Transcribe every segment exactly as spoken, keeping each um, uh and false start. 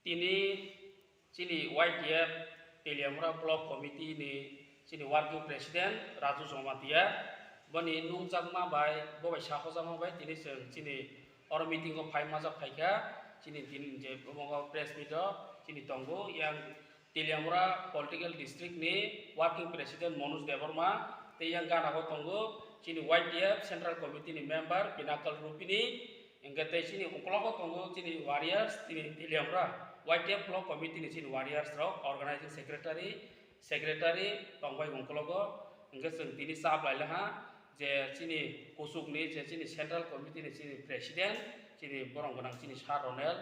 Tini chini Y T F Teliamura Block Committee ni chini Working President Raju Jamatia, boni nungjakma bai, bo bai sahojakma bai tini chwng chini oro meeting o phai majak phaikha, chini tini je omo press meet o chini tongo yang Teliamura Political District ni Working President Manoj Debbarma, tei yang gana o tongo chini Y T F Central Committee ni member Pinakal Rupini, hingke tei chini ukologo tongo chini warriors, chini Teliamura Y T F Block Committee ni chini warriors rok, organizing secretary, secretary tongbai ukologo, hingke chwng tini chap lai laha je chini kuchukni je chini Central Committee ni chini President, chini borok gwnang chini Sir Ronel,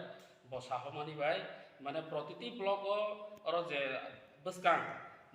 bo sahomani bai, mane protiti block o oro je bwskang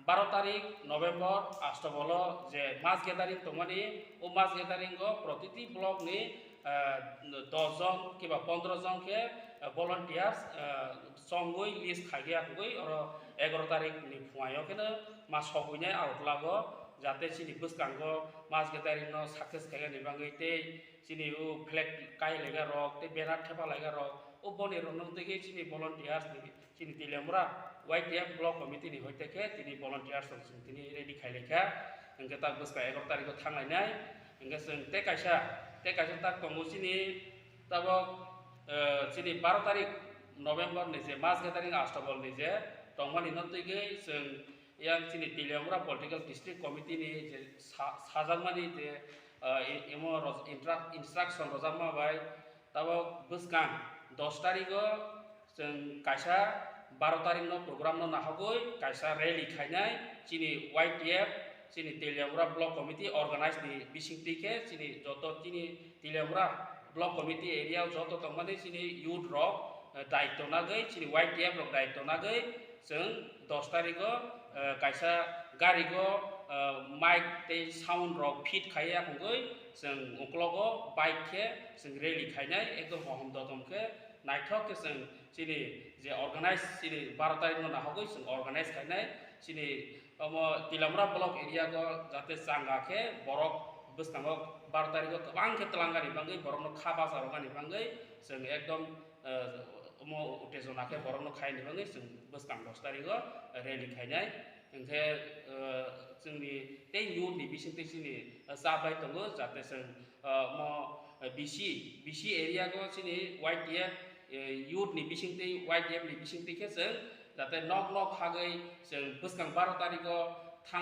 baro tarik November Astabolo je mass gathering tongmani, o mass gathering o protiti block ni, ah, dos jon kiba pondro jon khe, ah, volunteers, ah, chongwi list khaigwi achugwi oro egaroh tarik ni phungai o kheno ma sogwinai Agartala o, jate chini bwskango mass gathering no success khaigani bagwi tei chini o flag kai laga rok tei banner thepa laga rok o boni rok no tei chini volunteers ni chini Teliamura Y T F Block Committee ni hoite khe tini volunteers rok chwng tini ready khai lai kha, hingke tak bwskang egaroh tarik o thang lainai, hingke chwng tei kaisa, tei kaisa tak tongo chini tabok, eh, chini baro tarik November ni je mass gathering Astabol ni je tongmani no twi gwi chwng yang chini Teliamura Political District Committee ni je sa-, sajakmani je, eh, i-, imo roj-, intra-, instruction rojakma bai tabok bwskang dos tarik o chwng kaisa baro tarik no program no nahogwi kaisa rally khainai chini Y T F chini Teliamura Block Committee organize ni bisingtwi khe chini joto chini Teliamura Block Committee area o joto tongmani chini youth rok, eh, daityo nagwi chini Y T F rok daityo nagwi chwng dos tarik o, eh, kaisa gari o, eh, mic tei sound rok fit khaiya hwngwi chwng uklogo bike khe chwng rally khainai ekdom hohom dotom khe naithok khe chwng chini je organize chini baro tarik no nahogwi chwng organize khainai chini omo Teliamura block area o jate changa khe borok bwskango baro tarik o kwbang khe twlangnani bagwi borokno kha bacha rwgani bagwi chwng ekdom, eh, omo utejona khe borokno khaini bagwi chwng bwskang dos tarik o rally khainai. Hingkhe, eh, chwngni tei youth ni bisingtwi chini, eh, cha bai tongo, jate chwng, eh, mo, eh, B C, B C area o chini Y T F, eh, youth ni bisingtwi, Y T F ni bisingtwi khe chwng jate nok nok hagwi chwng bwskang baro tarikh o thang,